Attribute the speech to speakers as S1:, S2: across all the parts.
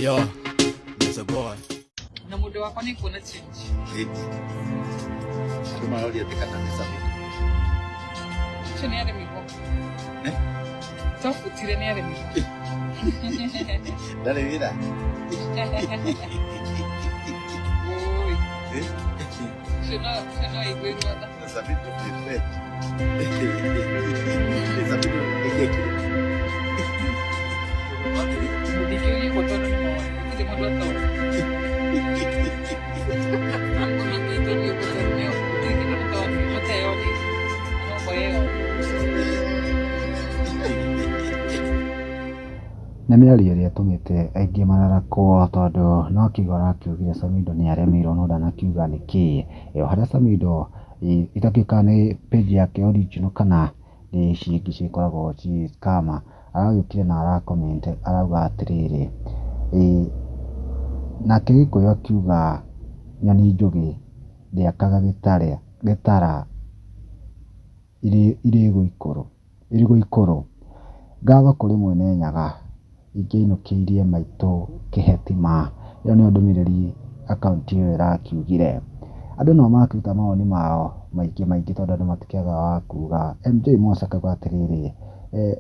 S1: Yo, Mr. Boy.
S2: Na mũndũ wakwa nĩ kuona change.
S1: Andũ maroria atĩ kana nĩ Samido.
S2: Ũcio nĩ aremirwo.
S1: Eh?
S2: Twabutire nĩ aremirwo.
S1: Ndarĩ wĩra.
S2: Wũi.
S1: Eh?
S2: Ũcio no aiguĩrwo tha.
S1: Samido prefect. Samido nĩkĩekire?
S2: Ndingĩũria ũguo tondũ nĩ moĩ. Gũtirĩ mũndũ atoĩ. Ndingĩũria ũguo tondũ nĩ gũtirĩ kĩndũ mateyoneire. No moyeyonire.
S3: Nĩ mĩario ĩrĩa ĩtũmĩte aingĩ mararakwo tondũ no kiugo arakiugire Samido nĩ aremeirwo no ndanakiuga nĩkĩ. O harĩa Samido itakĩũĩ kana nĩ page yake original kana nĩ ici ingĩ cigĩkoragwo ci scammer, aragĩũkire na ara comment arauga atĩrĩrĩ, nake Gĩkũyũ akiuga nyoni njũgĩ ndĩakaga gĩtara irigũ ikũrũ. Ngatho kũrĩ mwene Nyaga ingĩainũkĩirie maitũ kĩheti ma. Ĩyo nĩyo ndũmĩrĩri akaunti ĩyo ĩrakiugire. Andũ nao magakĩruta mawoni mao maingĩ maingĩ tondũ andũ matikĩagaga wa kuga. MJ Mosa akauga atĩrĩrĩ,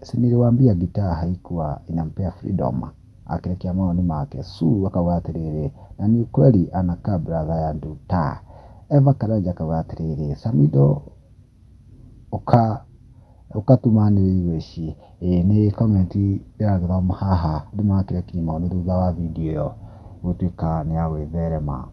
S3: si niliwaambia gitaa haikuwa inampea freedom. Akĩrekia mawoni make. Sue akauga atĩrĩrĩ, na ni ukweli anakaa brother ya Nduta. Eva Karanja akauga atĩrĩrĩ, Samido ũkatuma nĩ ici. Ĩĩ nĩ comment ndĩragĩthoma haha andũ magakĩrekia mawoni thutha wa video ĩyo gũtuĩka nĩ ya gwĩtherema.